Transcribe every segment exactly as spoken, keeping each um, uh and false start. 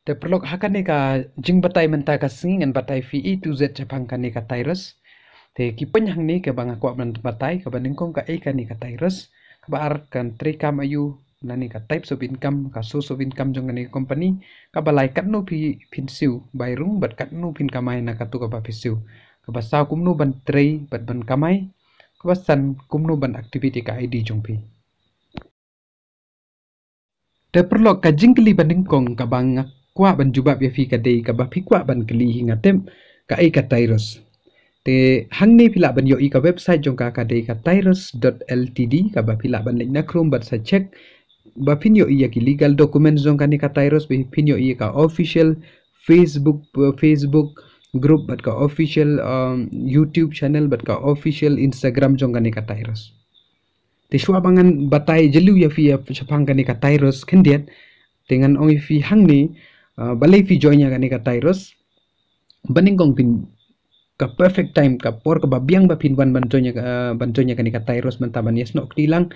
Te paralok, ha kane ka jingbatai mynta ka sngi ngan batai phi A to Z shaphang kane ka Tyros. Te ki point hangne kaba nga kwah ban batai, kaba nyngkong kaei kane ka Tyros, kaba ar kan treikam aiu, lane ka types of income, ka source of income jong kane ka company, kaba lai katno phi phin siew bai rung bad katno phin kamai na katu kaba phi siew, kaba saw kumno ban trei bad ban kamai, kaba san kumno ban activate ka I D jong phi. Te paralok, ka jingkylli ba nyngkong kaba nga kwah ban jubab ïa phi ka dei kaba phi kwah ban kylli hi nga tip, kaei ka Tyros. Te hangne phi lah ban ïohi ka website jong ka, ka dei ka tyros dot L T D, kaba phi lah ban leit na Chrome bad sa check ba phin ïohi ïa ki legal documents jong kane ka Tyros, ba phin ïohi ïa ka official Facebook, uh, Facebook group bad ka official, um, YouTube channel bad ka official Instagram jong kane ka Tyros. Te shuwa ba ngan batai jylliew ïa phi ïa shaphang kane ka Tyros khyndiat, te ngan ong ïa phi hangne, uh, balei phi join ïa kane ka Tyros. Ba nyngkong phin, ka perfect time, ka por kaba biang ba phin wan ban join ïa ka, uh, ban join ïa kane ka Tyros mynta ban ïasnoh kti lang.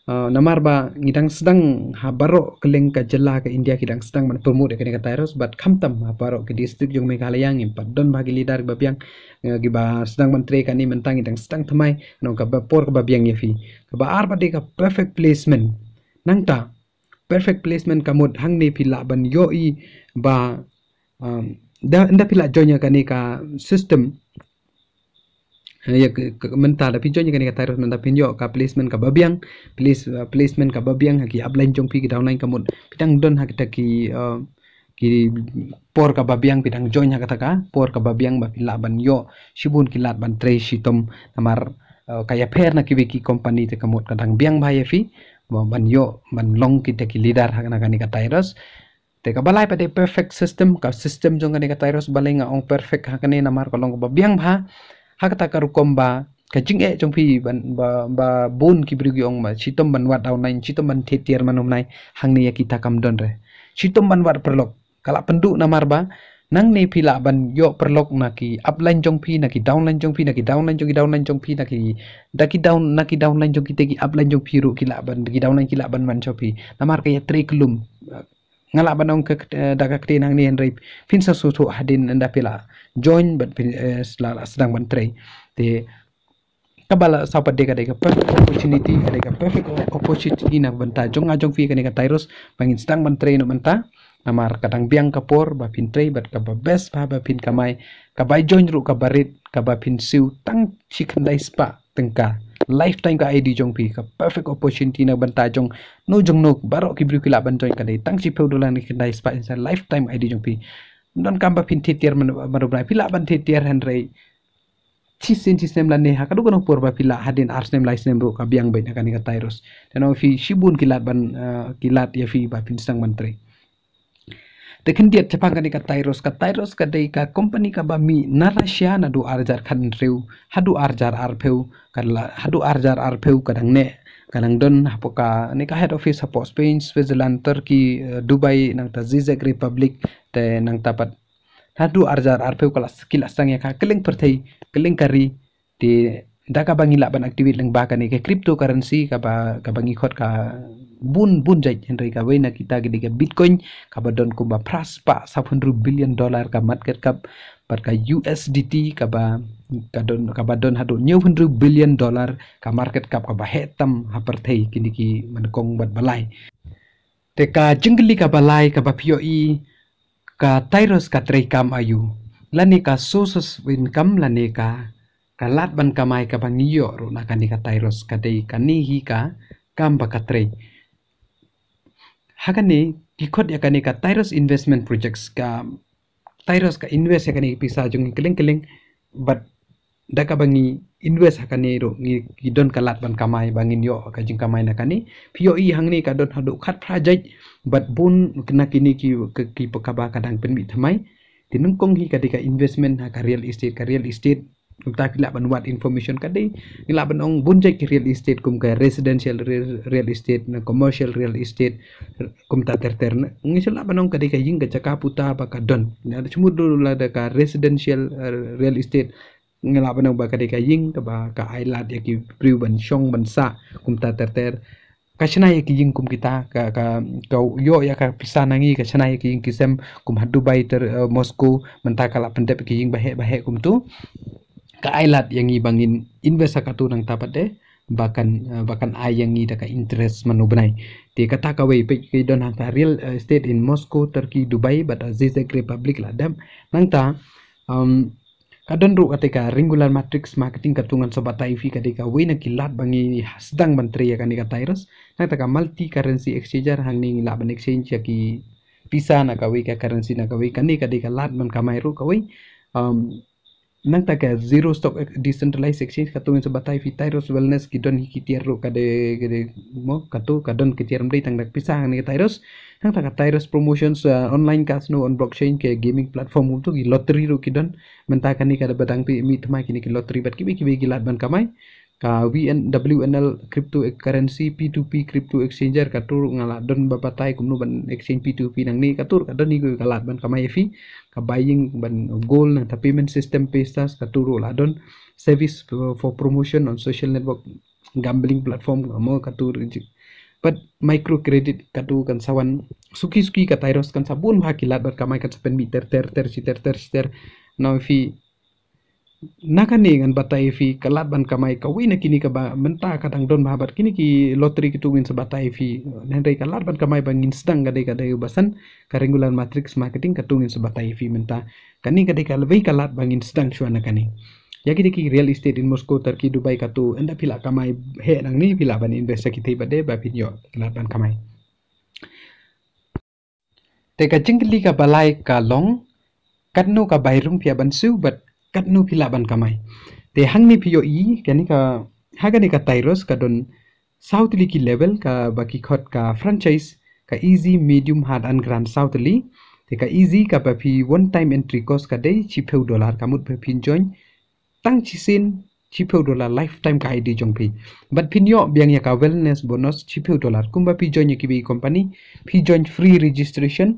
Uh, namar ba ngi dang sdang ha baroh kylleng ka jylla ka India ki dang sdang ban promote ïa kane ka Tyros, bad khamtam ha baroh ki district jong Meghalaya ngim pat don bha ki leader ba biang, uh, kiba sdang ban trei kane, mynta ngi dang sdang thymmai, nong kaba por kaba biang ïa phi. Kaba ar pat dei ka perfect placement. Nangta perfect placement ka mut hangne phi lah ban ïohi ba, um, da, ynda phi lah join ïa kane ka system, eh, ïa ka, ka, mynta da phi join ïa kane ka Tyros, mynta phin ïoh ka placement kaba biang, place, uh, placement kaba biang ha ki upline jong phi, ki downline ka mut phi dang don ha kita ki, uh, ki por kaba biang, phi dang join ha kata ka por kaba biang ba phi lah ban ïoh shibun ki lad ban trei shitom. Namar, uh, ka ïapher na kiwei ki company te ka mut ka dang biang bha ïa phi ba ban ïoh ban long kita ki leader ha kane ka Tyros. Te kaba lai pat dei perfect system, ka system jong kane ka Tyros. Balei nga ong perfect ha kane, namar ka long kaba biang bha. Ha kata ka rukom ba ka jingeh jong phi ban, ba, ba bun ki briew ki ong ba shitom ban wad downline, shitom ban thied tiar man um nai, hangne ïa kita kam don re. Shitom ban wad paralok, ka lah pynduh namar ba nangne phi lah ban ïoh paralok na ki upline jong phi, na ki downline jong phi, na ki downline jong ki downline jong phi, na ki, da ki down, na ki downline jong kita ki upline jong phi ruh ki lah ban, ki downline ki lah ban wan sha phi. Namar ka ïatrei kyllum. Nga lah ban ong ka, eh, da ka ktien hangne, hynrei phin sa sngewthuh hadien ynda phi lah join bad phin, eh, sla, lah sdang ban trei. Te kaba la saw pat dei ka dei ka perfect opportunity, ka dei ka perfect o-, opportunity na bynta jong nga jong phi kane ka Tyros ba ngin sdang ban trei na bynta. Namar ka dang biang ka por ba phin trei bad kaba best bha ba phin kamai, kaba join ruh kaba rit, kaba phin siew tang shi khyndai spah tyngka. Lifetime ka I D jong phi, ka perfect opportunity na bynta jong no jong no, baroh ki briew ki lah ban join, ka dei tang shiphew dollar ne khyndai spah, sa lifetime I D jong phi. Ym don kam ba phin thied tiar man, man u bnai, phi lah ban thied tiar hynrei shisien shisnem lane ha kano kano por ba phi lah, hadien ar snem lai snem ruh ka biang beit na kane ka Tyros. Te nong phi shibun ki lad ban, eh, ki lad ïa phi ba phin sdang ban trei. Te khyndiat shaphang kane ka Tyros, ka Tyros ka dei ka company kaba mih na Russia naduh ar hajar khathynriew haduh ar hajar arphew, ka la, haduh ar hajar arphew ka dang neh, ka dang don hapoh kane ka head office hapoh Spain, Switzerland, Turkey, eh, Dubai, nangta Czech Republic, te nangta pat haduh ar hajar arphew ka la, ki la sdang ïa ka kylleng pyrthei, kylleng ka ri. Te da kaba ngi lah ban activate lyngba kane ka cryptocurrency kaba, kaba ngi khot ka bun, bun jait, hynrei kawei na kita ki dei ka Bitcoin kaba don kumba phra spah saphew hynriew billion dollar ka market cap, bad ka U S D T kaba, ka don, kaba don haduh hynñiew hynriew billion dollar ka market cap, kaba heh tam ha pyrthei kine ki manyngkong bad ba lai. Te ka jingkylli kaba lai kaba phi ïohi, ka Tyros ka treikam aiu, lane ka sources of income, lane ka, ka lad ban kamai kaba ngi ïoh ruh na kane ka Tyros, ka dei kane hi ka kam ba ka trei. Ha kane ki khot ïa kane ka Tyros Investment Projects, ka Tyros ka invest ïa kane ka pisa jong ngi kylleng kylleng, bad da kaba ngi invest ha kane ruh ngi, ki don ka lad ban kamai ba ngin ïoh ka jingkamai na kane. Phi ïohi hangne ka don haduh khatphra jait, bad bun na kine ki, ki, ki pa kaba ka dang pynmih thymmai. Te nyngkong hi ka dei ka investment ha ka real estate, ka real estate. Kumta phi lah ban wad information ka dei, ngi lah ban ong bun jait ki real estate, kum ka residential real, real estate, na commercial real estate, kumta ter ter na. Ngi shu lah ban ong ka dei ka ïing ka jaka puta ba ka don. Na da shu mut lada ka residential, eh, real estate, ngi lah ban ong ba ka dei ka ïing kaba ka ai lad ïa ki briew ban shong ban sah, kumta ter ter. ka shna ïa ki ïing kum kita, ka, ka, ka ïoh ïa ka pisa na ngi, ka shna ïa ki ïing ki sem kum ha Dubai ter, eh, Moscow, mynta ka la pyndep ki ïing baheh baheh kumtu. Ka ai lad ïa ngi ba ngin invest ha katu, nangta pat de ba kan, eh, ba kan ai ïa ngi da ka interest mano bnai. Te kata kawei, peit ki don hangta real, eh, estate in Moscow, Turkey, Dubai bad, eh, Czech Republic la dep. Nangta, um, ka don ruh kata ka Ringular Matrix Marketing, katu ngan sa batai ïa phi, ka dei kawei na ki lad ba ngi sdang ban trei ïa kane ka Tyros. Nangta ka multi currency exchanger, hangne ngi lah ban exchange ïa ki pisa na kawei ka currency na kawei, kane ka dei ka lad ban kamai ruh kawei. Um, nangta ka Zero Stock Ex-, Decentralized Exchange, katu ngin sa batai ïa phi. Tyros Wellness, ki don hi ki tiar ruh, ka dei, ka dei mo, katu ka don ki tiar, ym dei tang da ka pisa hangne ka Tyros. Nangta ka Tyros Promotions, uh, online casino on blockchain, ka gaming platform kumtu, ki lottery ruh ki don. Mynta kane ka dei ba dang phi mih thymmai kine ki lottery bad kiwei kiwei ki lad ban kamai. Ka V N, W N L cryptocurrency, P two P crypto exchanger, katu ruh nga la don ba batai kumno ban exchange P two P nangne, katu ruh ka don hi ka lad ban kamai ïa phi. Ka buying ban gold, nangta payment system, Paystash, katu ruh la don. Service for, for promotion on social network, gambling platform, mo, katu ruh. Bad micro credit, katu kan sa wan suki suki, ka Tyros kan sa bun bha ki lad ban kamai, kan sa pynmih ter ter ter, shi ter ter shi ter. Nangta phi, na kane ngan batai ïa phi ka lad ban kamai kawei na kine kaba mynta ka dang don bha, bad kine ki lottery katu ngin sa batai ïa phi. Hynrei ka lad ban kamai ba ngin sdang ka dei, ka dei ba san, ka Ringular Matrix Marketing, katu ngin sa batai ïa phi mynta. Kane ka dei kawei ka lad ba ngin sdang shuwa na kane. Ïa kine ki real estate in Moscow, Turkey, Dubai, katu ynda phi lah kamai heh nangne, phi lah ban invest ïa kitei pat de ba phin ïoh ka lad ban kamai. Te ka jingkylli kaba lai ka long, katno ka bai rung phi ïa ban siew bad katno phi lah ban kamai. Te hangne phi ïohi, kane ka, ha kane ka Tyros ka don saw tylli ki level, kaba ki khot ka franchise, ka easy, medium, hard and grand, saw tylli. Te ka easy kaba phi one time entry cost ka dei shiphew dollar, ka mut ba phin join tang shisien shiphew dollar lifetime ka I D jong phi. Bad phin ïoh biang ïa ka wellness bonus shiphew dollar. Kumba phi join ïa kiwei ki company, phi join free registration,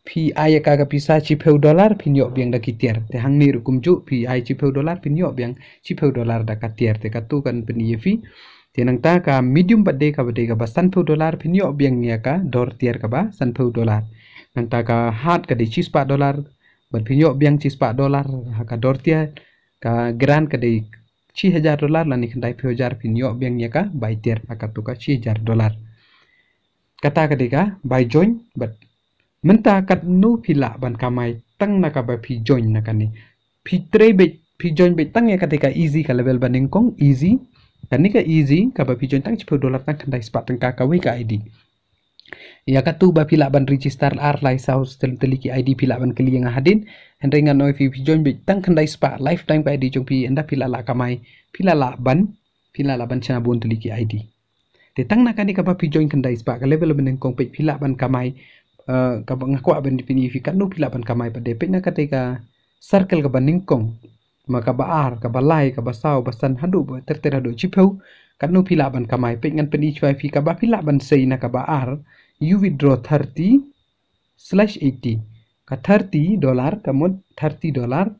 phi ai ïa ka, ka pisa shiphew dollar, phin ïoh biang da ki tiar. Te hangne ruh kumjuh, phi ai shiphew dollar, phin ïoh biang shiphew dollar da ka tiar. Te katu kan pyni ïa phi. Te nangta ka medium pat de, kaba dei kaba sanphew dollar, phin ïoh biang ïa ka dor tiar kaba sanphew dollar. Nangta ka hard ka dei shispah dollar, bad phin ïoh biang shispah dollar ha ka dor tiar. Ka grand ka dei shi hajar dollar, lane khyndaiphew hajar, phin ïoh biang ïa ka bai tiar ha katu ka shi hajar dollar. Kata ka dei ka bai join, bad mynta katno phi lah ban kamai tang na kaba phi join na kane. Phi trei beit, phi join beit tang ïa kata ka easy, ka level ba nyngkong, easy. Kane ka easy kaba phi join tang shiphew dollar, tang khyndaiphew spah tyngka kawei ka I D. Ïa katu ba phi lah ban register ar lai saw tylli tylli ki I D phi lah ban kylli ïa nga hadien. Hynrei ngan ong ïa phi, phi join beit tang khyndaiphew spah lifetime ka I D jong phi, ynda phi lah lah kamai, phi lah lah ban, phi lah lah ban shna bun tylli ki I D. Te tang na kane kaba phi join khyndaiphew spah, ka level ba nyngkong, peit phi lah ban kamai, eh, kaba nga kwah ban pyni ïa phi katno phi lah ban kamai pat de. Peit na kata ka circle kaba nyngkong, ma kaba ar, kaba lai, kaba saw, ba san, haduh ba ter ter, haduh shiphew, katno phi lah ban kamai. Peit ngan pyni shuwa ïa phi kaba phi lah ban sei na kaba ar, you withdraw thirty slash eighty. Ka thirty dollar, ka mut thirty dollar,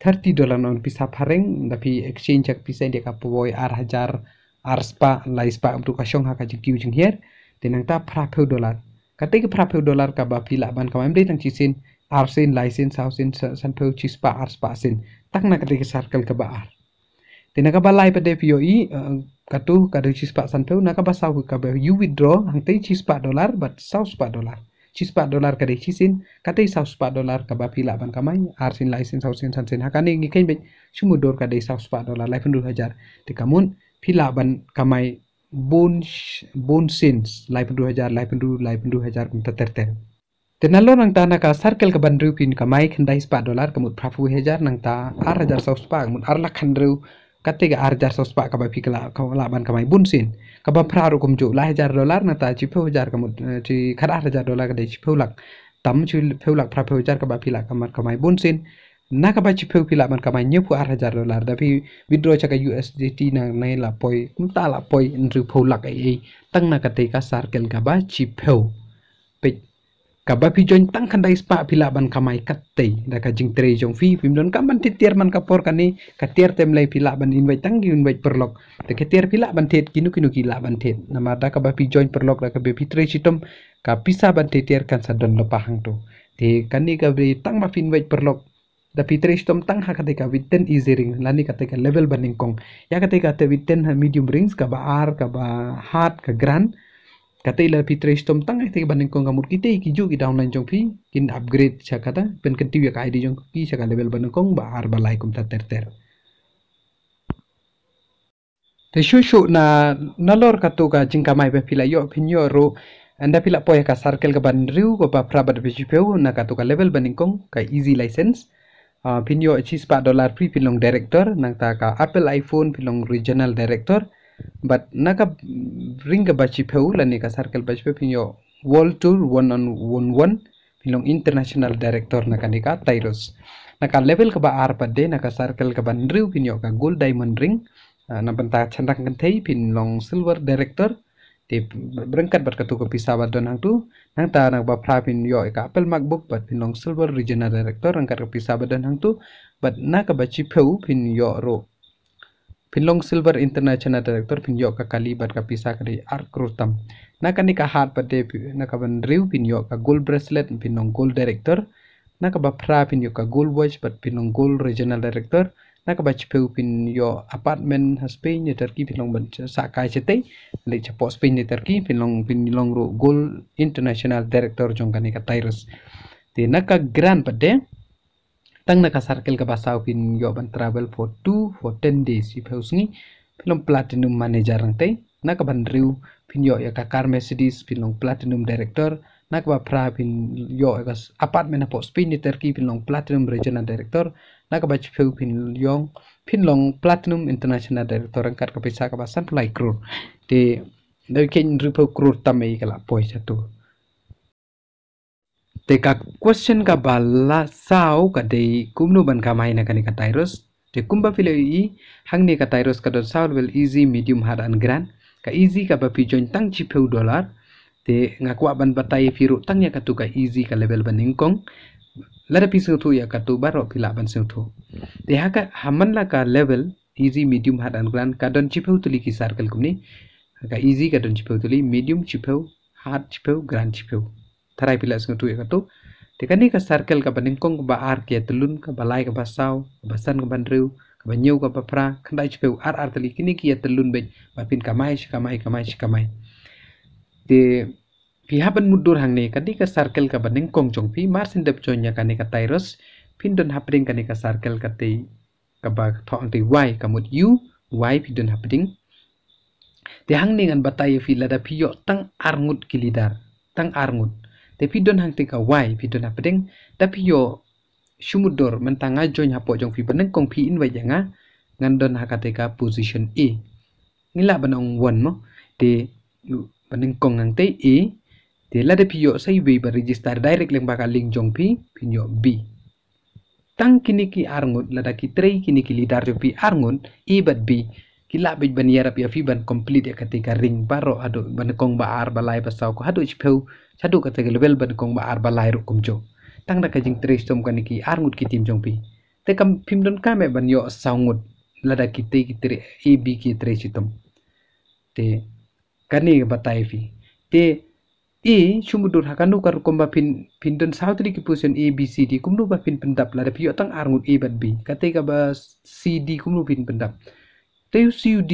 thirty dollar na pisa phareng, ynda phi exchange ïa ka pisa India ka poi ar hajar, ar spah, lai spah, kumtu ka shong ha ka jingkiew jinghiar. Te nangta phraphew dollar. Kata ka phraphew dollar kaba phi lah ban kamai, ym dei tang shisien, ar sien, lai sien, saw sien, sa-, sanphew, shispah, ar spah sien. Tang na kata ka circle kaba ar. Te na kaba lai pat de phi ïohi, eh, katu ka dei shispah sanphew, na kaba saw kaba you withdraw, hangtei shispah dollar bad saw spah dollar. Shispah dollar ka dei shisien, kata saw spah dollar kaba phi lah ban kamai, ar sien, lai sien, saw sien, san sien. Ha kane ngi kheiñ beit, shu mutdur ka dei saw spah dollar, laiphew hynriew hajar. Te ka mut phi lah ban kamai bun sh-, bun sien, laiphew hynriew hajar, laiphew hynriew, laiphew hynriew hajar, kumta ter ter. Te nalor nangta na ka circle kaba hynriew phin kamai khyndaiphew spah dollar, ka mut phraphew hajar, nangta ar hajar saw spah, ka mut ar lak hynriew, kata ka ar hajar saw spah kaba phi lah, ka lah ban kamai bun sien. Kaba phra ruh kumjuh, lai hajar dollar, nangta shiphew hajar, ka mut, eh, shi khatar hajar dollar ka dei shiphew lak. Tam shiphew lak phraphew hajar kaba phi lah ban kamai bun sien. Na kaba shiphew phi lah ban kamai hynñiewphew ar hajar dollar. Ynda phi withdraw sha ka U S D T na, na la poi, kumta la poi hynriewphew lak ei ei. Tang na kata ka circle kaba shiphew. Peit. Kaba phi join tang khyndai spah phi lah ban kamai katai da ka jingtrei jong phi. Phim donkam ban tiar tiar man ka por kane, ka tiar te ym lei, phi lah ban invite tang ki invite paralok. Te ka tiar phi lah ban thied, kino kino ki lah ban thied. Namar da kaba phi join paralok, da kaba phi trei shitom, ka pisa ban tiar tiar kan sa don lypa hangto. Te kane kaba tang ba phi invite paralok, da phi trei shitom tang ha katei ka written easy rank lane katei ka level ba nyngkong. Ïa katei ka te written ha medium rank, kaba ar, kaba hard, ka grand. Katei la phi trei shitom tang ha katei kaba nyngkong, ka mut kitei ki juh ki downline jong phi kin upgrade sha kata, pynkyntiew ïa ka I D jong ki sha ka level ba nyngkong, ba ar, ba lai, kumta ter ter. Te shuh shuh na, nalor kato ka jingkamai ba phi la ïoh, phin ïoh ruh, ynda phi la poi ha ka circle kaba hynriew, kaba phra bad kaba shiphew, na kato ka level ba nyngkong, ka easy license. Ah, phin ïoh shi spah dollar free, phin long director, nangta ka Apple iPhone phin long regional director. Bad na ka rank kaba shiphew lane ka circle ba shiphew, phin ïoh world tour one on one, phin long international director na kane ka Tyros. Na ka level kaba ar pat de, na ka circle kaba hynriew, phin ïoh ka gold diamond rank. Ah, na bynta shynrang kynthei phin long silver director. Te ryngkat bad kato ka pisa ba don hangto. Nangta na kaba phra phin ïoh ka Apple MacBook bad phin long silver regional director ryngkat ka pisa ba don hangto. Bad na kaba shiphew phin ïoh ruh, phin long silver international director, phin ïoh ka kali bad ka pisa ka dei ar klur tam. Na kane ka hard pat de, na kaba hynriew phin ïoh ka gold bracelet, phin long gold director. Na kaba phra phin ïoh ka gold watch bad phin long gold regional director. Na kaba shiphew phin ïoh apartment ha Spain ne Turkey, phin long ban sah kai shatei, leit shapoh Spain ne Turkey, phin long, phin long ruh gold international director jong kane ka Tyros. Te na ka grand pat de, tang na ka circle kaba saw phin ïoh ban travel for two, for ten days, shiphew sngi, phin long platinum manager nangtei. Na kaba hynriew phin ïoh ïa ka car Mercedes, phin long platinum director. Na kaba phra phin ïoh ïa ka s-, apartment hapoh Spain ne Turkey, phin long platinum regional director. Na kaba shiphew phin long, phin long platinum international director ryngkat ka pisa kaba sanphew lai klur. Te da kheiñ hynriewphew klur tam ei ka la poi shato. Te ka question kaba la saw ka dei kumno ban kamai na kane ka Tyros. Te kumba phi la ïohi, hangne ka Tyros ka don saw level: easy, medium, hard and grand. Ka easy kaba phi join tang shiphew dollar. Te nga kwah ban batai ïa phi ruh tang ïa kato ka easy, ka level ba nyngkong. Lada phi sngewthuh ïa kato baroh phi lah ban sngewthuh. Te ha ka, ha man la ka level easy, medium, hard and grand, ka don shiphew tylli ki circle kumne. Ka easy ka don shiphew tylli, medium shiphew, hard shiphew, grand shiphew. Tharai phi la sngewthuh ïa kato. Te kane ka circle kaba nyngkong, kaba ar ki ïa tylli, kaba lai kaba saw, kaba san kaba hynriew, kaba hynñiew kaba phra, khyndai shiphew, ar ar tylli, kine ki ïa tylli beit ba phin kamai shi kamai, kamai shi kamai. Te phi hap ban mutdur hangne, kane ka circle kaba nyngkong jong phi, mar shen dep join ïa kane ka Tyros, phin don hapdeng kane ka circle katei, kaba thoh hangtei Y, ka mut U, Y phi don hapdeng. Te hangne ngan batai ïa phi, lada phi ïoh tang ar ngut ki leader, tang ar ngut. Te phi don hangtei ka Y phi don hapdeng, da phi ïoh, shu mutdur, mynta nga join hapoh jong phi, ba nyngkong phi invite ïa nga, ngan don ha katei ka position A. Ngi lah ban ong one mo. Te ba nyngkong hangtei A. Te lada phi ïoh sa iwei ba register direct lyngba ka link jong phi, phin ïoh B. Tang kine ki ar ngut, lada ki trei kine ki leader jong phi ar ngut, A bad B, ki lah beit ban ïarap ïa phi ban complete ïa katei ka rank baroh, haduh ba nyngkong, ba ar, ba lai, ba saw, ko haduh shiphew, haduh katei ka level ba nyngkong, ba ar, ba lai ruh kumjuh. Tang da ka jingtrei shitom kane ki ar ngut ki team jong phi. Te kam, phim donkam eh ban ïoh saw ngut, lada kitei ki trei, A, B ki trei shitom. Te kane ka batai phi. Te A, shu mutdur, ha kano ka rukom ba phin, phin don saw tylli ki position A, B, C, D, kumno ba phin pyndap, lada phi ïoh tang ar ngut A bad B. Katei kaba C, D kumno phin pyndap. Te ïa u C, ïa u D,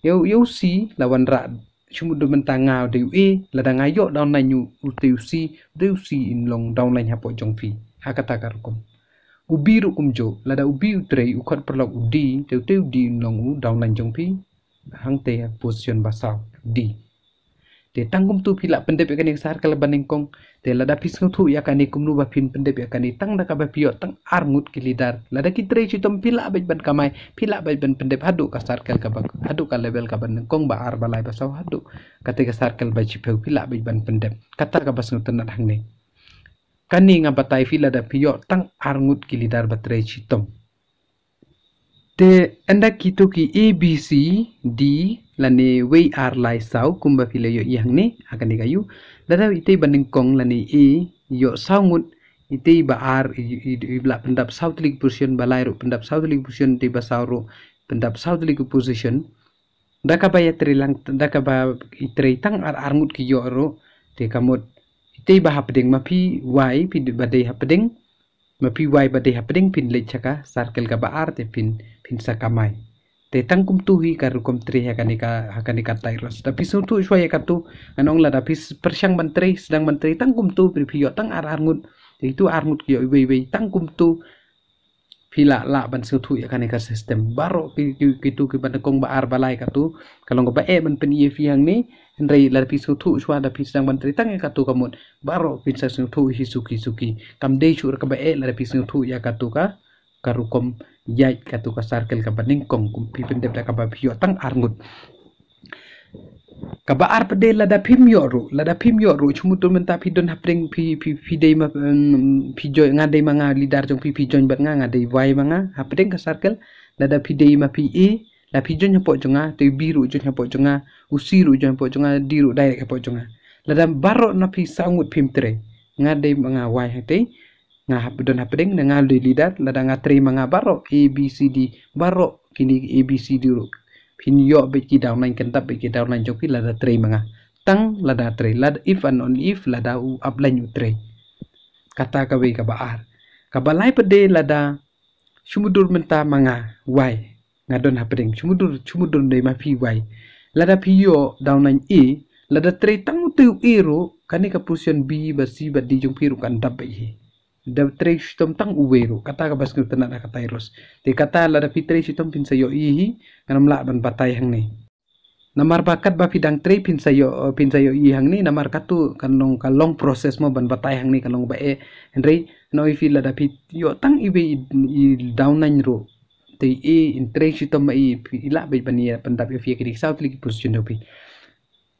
ïa u, ïa u C la wanrah, shu mutdur mynta nga u dei u A, lada nga ïoh downline u, u dei u C, u dei u C in long downline hapoh jong phi. Ha kata ka rukom. U B ruh kumjuh, lada u B u trei, u khot paralok u D, te u, te u D in long u downline jong phi. Hangtei ha position ba saw, D. Te tang kumtu phi lah pyndep ïa kane ka circle ba nyngkong. Te lada phi sngewthuh ïa kane kumno ba phin pyndep ïa kane, tang da kaba phi ïoh tang ar ngut ki leader, lada ki trei shitom phi lah beit ban kamai, phi lah beit ban pyndep haduh ka circle kaba, haduh ka level kaba nyngkong, ba ar, ba lai, ba saw, haduh katei ka circle ba shiphew phi lah beit ban pyndep. Kata kaba sngewtynnat hangne. Kane nga batai phi lada phi ïoh tang ar ngut ki leader ba trei shitom. Te ynda kito ki A, B, C, D lane wei ar lai saw kumba phi la ïohi hangne ha kane ka ïu. Lada itei ba nyngkong lane A ïoh saw ngut, itei ba ar i, i, i la pyndap saw tylli ki position, ba lai ruh pyndap saw tylli ki position, itei ba saw ruh pyndap saw tylli ki position. Da kaba ïatrei lang, da kaba i trei tang ar ar ngut ki ïoh ruh, te ka mut itei ba hapdeng ma phi wai, phi ba dei hapdeng, ma phi wai ba dei hapdeng phin leit sha ka circle kaba ar te phin, phin sa kamai. Te tang kumtu hi ka rukom trei ha kane ka, ha kane ka Tyros. Da phi sngewthuh shuwa ïa katu, ngan ong lada phi s-, pyrshang ban trei, sdang ban trei tang kumtu, phi, phi ïoh tang ar ar ngut. Te itu ar ngut ki ïoh iwei iwei tang kumtu. Phi lah, lah ban sngewthuh ïa kane ka system. Baroh ki, ki, kitu kiba nyngkong, ba ar, ba lai, katu ka long kaba eh ban pyni ïa phi hangne. Hynrei lada phi sngewthuh shuwa, da phi sdang ban trei tang ïa katu ka mut baroh phin sa sngewthuh hi suki suki. Kam dei shuh ruh kaba eh lada phi sngewthuh ïa katu ka, ka rukom ïaid katu ka circle kaba nyngkong, kum phi pyndep da kaba phi ïoh tang ar ngut. Kaba ar pat de, lada phim ïoh ruh, lada phim ïoh ruh, shu mutdur mynta phi don hapdeng, phi, phi, phi dei ma, em, phi join, nga dei ma nga leader jong phi, phi join bad nga, nga dei wai ma nga hapdeng ka circle. Lada phi dei ma phi A, la phi join hapoh jong nga, te B ruh join hapoh jong nga, u C ruh join hapoh jong nga, D ruh direct hapoh jong nga. Lada baroh na phi saw ngut phim trei, nga dei ma nga wai hangtei, nga hap, don hapdeng, na nga dei leader, lada nga trei ma nga baroh, A, B, C, D, baroh kine A, B, C, D ruh phin ïoh beit ki downline, kyndap beit ki downline jong phi lada trei ma nga. Tang lada trei, lada, if and only if lada u upline u trei. Kata kawei kaba ar. Kaba lai pat de, lada shu mutdur mynta ma nga wai, nga don hapdeng, shu mutdur, shu mutdur dei ma phi wai. Lada phi ïoh downline A, lada trei tang utu A ruh, kane ka position B bad C bad D jong phi ruh kan dap beit hi. Da trei shitom tang uwei ruh, kata kaba sngewtynnat ha ka Tyros. Te kata lada phi trei shitom phin sa ïohi hi, ngan ym lah ban batai hangne. Namar ba katba phi dang trei phin sa ïoh, phin sa ïohi hangne, namar katu kan long, ka long process mo ban batai hangne, ka long ba eh. Hynrei ngan ong ïa phi, lada phi ïoh tang iwei i, i downline ruh, te i, in trei shitom ma i, phi, i lah beit ban ïa pyndap ïa phi ïa kine ki saw tylli ki position jong phi.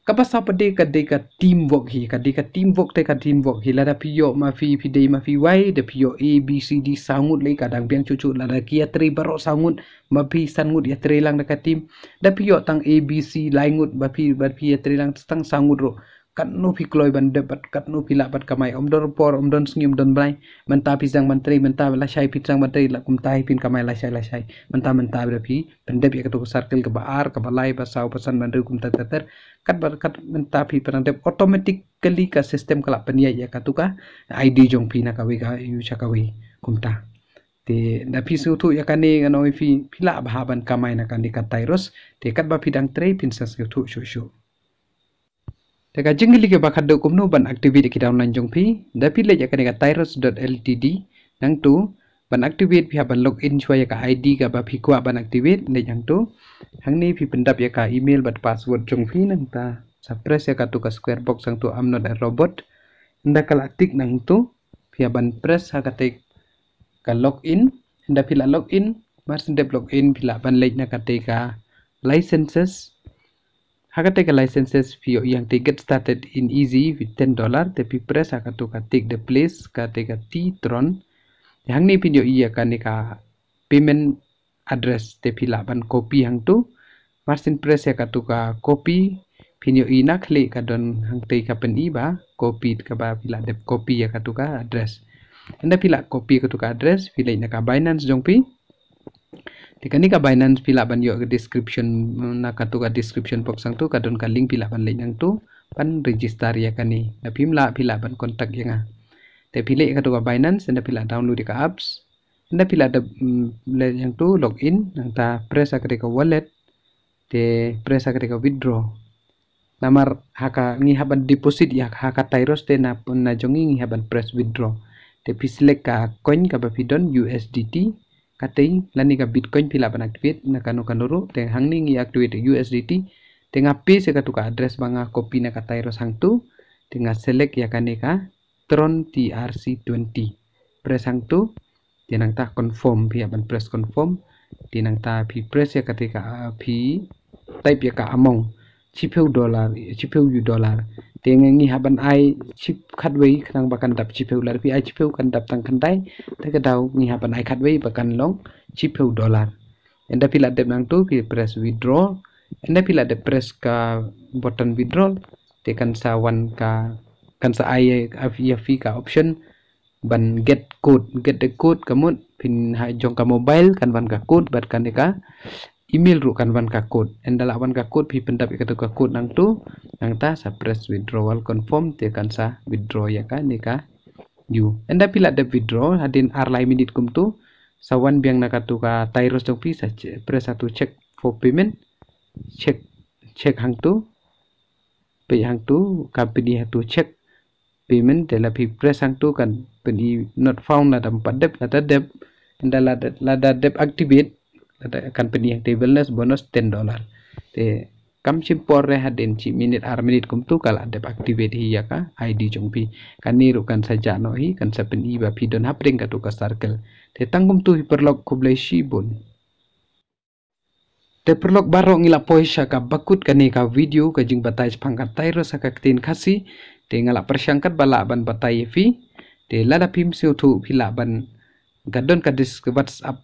Kaba saw pat de ka dei ka teamwork hi, ka dei ka teamwork, te ka teamwork hi, lada phi ïoh ma phi, phi dei ma phi wai, da phi ïoh A, B, C, D saw ngut lei, ka dang biang shuh shuh. Lada ki ïatrei baroh saw ngut, ma phi san ngut ïatrei lang da ka team, da phi ïoh tang A, B, C lai ngut, ba phi, ba phi ïatrei lang tang saw ngut ruh, katno phi kloi ban dep bad katno phi lah ban kamai, ym don por, ym don sngi, ym don bnai. Mynta phi sdang ban trei, mynta lashai phi sdang ban trei, la kumta hi phin kamai lashai lashai. Mynta, mynta da phi pyndep ïa katu ka circle kaba ar, kaba lai, ba saw, ba san, ba hynriew, kumta ter ter. Katba, kat mynta phi pyndep, automatically ka system ka la pynïaid ïa katu ka ID jong phi na kawei ka ïu sha kawei, kumta. Te da phi sngewthuh ïa kane, ngan ong ïa phi, phi lah bha ban kamai na kane ka Tyros. Te katba phi dang trei phin sa sngewthuh shuh shuh. Te ka jingkylli kaba khatduh, kumno ban activate ïa ki downline jong phi? Da phi leit ïa kane ka Tyros dot L T D, nangtu ban activate phi hap ban log in shuwa ïa ka ID kaba phi kwah ban activate, leit hangtu. Hangne phi pyndap ïa ka email bad password jong phi, nangta sa press ïa katu ka square box hangtu, I'm not a robot. Ynda ka la tick, nangtu phi hap ban press ha katei ka log in. Ynda phi la log in, mar shen dep log in phi lah ban leit na katei ka licenses. Ha katei ka licenses phi ïohi hangtei get started in easy with ten dollar, te phi press ha katu ka take the place, katei ka T Tron. Te hangne phin ïohi ïa kane ka payment address, te phi lah ban copy hangtu. Mar shen press ïa katu ka copy, phin ïohi na khlieh ka don hangtei ka pyni ba copy, kaba phi lah dep copy ïa katu ka address. Ynda phi lah copy katu ka address, phi leit na ka Binance jong phi. Te kane ka Binance phi lah ban ïoh ka description, na katu ka description box hangtu ka don ka link, phi lah ban leit hangtu ban register ïa kane. Da phim lah, phi lah ban contact ïa nga. Te phi leit katu ka Binance, ynda phi lah download ïa ka apps. Ynda phi lah da, mm, leit hangtu log in, nangta press ha katei ka wallet. Te press ha katei ka withdraw. Namar ha ka ngi hap ban deposit ïa ha ka Tyros, te na, na jong ngi, ngi hap ban press withdraw. Te phi select ka coin kaba phi don, U S D T, katei lane ka Bitcoin phi lah ban activate na kano kano ruh. Te hangne ngi activate U S D T. Te nga paste ïa katu ka address ba nga copy na ka Tyros hangtu. Te nga select ïa kane ka Tron T R C twenty. Press hangtu. Te nangta confirm, phi hap ban press confirm. Te nangta phi press ïa katei ka, ah, phi type ïa ka amount. Shiphew dollar, shiphew ïa u dollar. Te ngi hap ban ai ship khatwei khnang ba kan dap shiphew, lada phi ai shiphew kan dap tang khyndai. Te ka daw ngi hap ban ai khatwei ba kan long shiphew dollar. Ynda phi la dep nangtu phi press withdraw. Ynda phi la dep press ka button withdraw, te kan sa wan ka, kan sa ai ïa phi ka option ban get code. Get the code ka mut phin ha jong ka mobile kan wan ka code, bad kane ka email ruh kan wan ka code. Ynda la wan ka code phi pyndap ïa katu ka code nangtu, nangta sa press withdrawal confirm, te kan sa withdraw ïa kane ka U. Ynda phi la dep withdraw, hadien ar lai minit kumtu, sa wan biang na katu ka Tyros jong phi, sa che-, press hatu check for payment. Check, check hangtu. Peit hangtu, ka pyni hatu check payment, te la phi press hangtu kan pyni not found, lada ym pat dep, lada dep. Ynda lada, lada dep activate, lada kan pyni hangte wellness bonus ten dollar. Te kam shim por re, hadien shi minit ar minit kumtu ka la dep activate hi ïa ka I D jong phi. Kane ruh kan sa jah noh hi, kan sa pyni ba phi don hapdeng katu ka circle. Te tang kumtu hi paralok, khublei shibun. Te paralok baroh, ngi la poi sha kaba kut kane ka video, ka jingbatai shaphang ka Tyros ha ka ktien Khasi. Te nga la pyrshang katba lah ban batai ïa phi. Te lada phim sngewthuh phi lah ban, ka don ka dis-, WhatsApp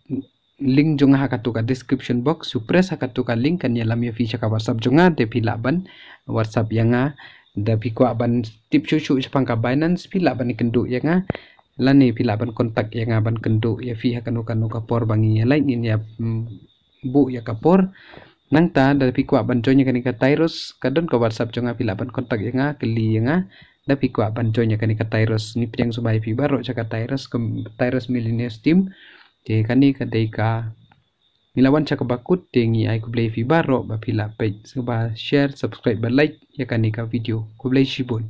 link jong nga ha katu ka description box, shu press ha katu ka link kan ïalam ïa phi sha ka WhatsApp jong nga, te phi lah ban WhatsApp ïa nga. Da phi kwah ban tip shuh shuh shaphang ka Binance, phi lah ban ïakynduh ïa nga. Lane phi lah ban contact ïa nga ban kynduh ïa phi ha kano kano ka por ba ngin ïa leit, ngin ïa, mm, buh ïa ka por. Nangta da phi kwah ban join ïa kane ka Tyros, ka don ka WhatsApp jong nga, phi lah ban contact ïa nga, kylli ïa nga. Da phi kwah ban join ïa kane ka Tyros, ngi pdiang sngewbha ïa phi baroh sha ka Tyros, ka Tyros Millionaires Team. Te kane ka dei ka, ngi la wan sha kaba kut, te ngi ai khublei ïa phi baroh ba phi la peit. Sngewbha share, subscribe bad like ïa kane ka video. Khublei shibun.